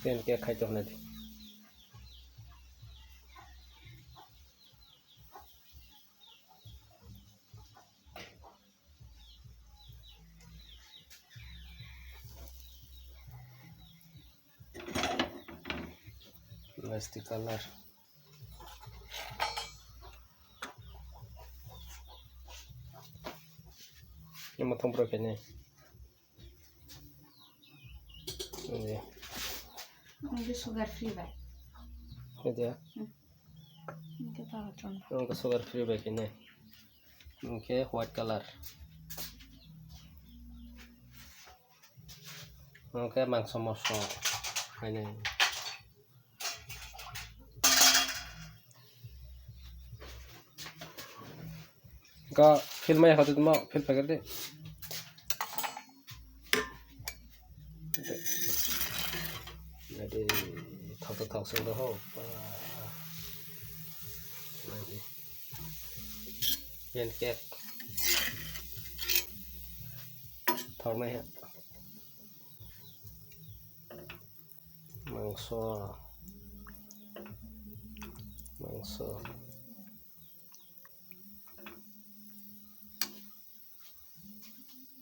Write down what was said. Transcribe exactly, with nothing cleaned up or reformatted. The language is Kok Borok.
Pancake khai tongna di. Plastic color. Ini motong pro kene. Ini. Ini sugar free bai. Ini ya. Hmm. Ini kita racun. Ini sugar free bai kene. Ini white color. Oke, mangso moso. Ini. Ka film ya khatut mo film pakai deh. Jadi thok thok sing doh. Pancake. Thok nai ya. Mangso. Mangso.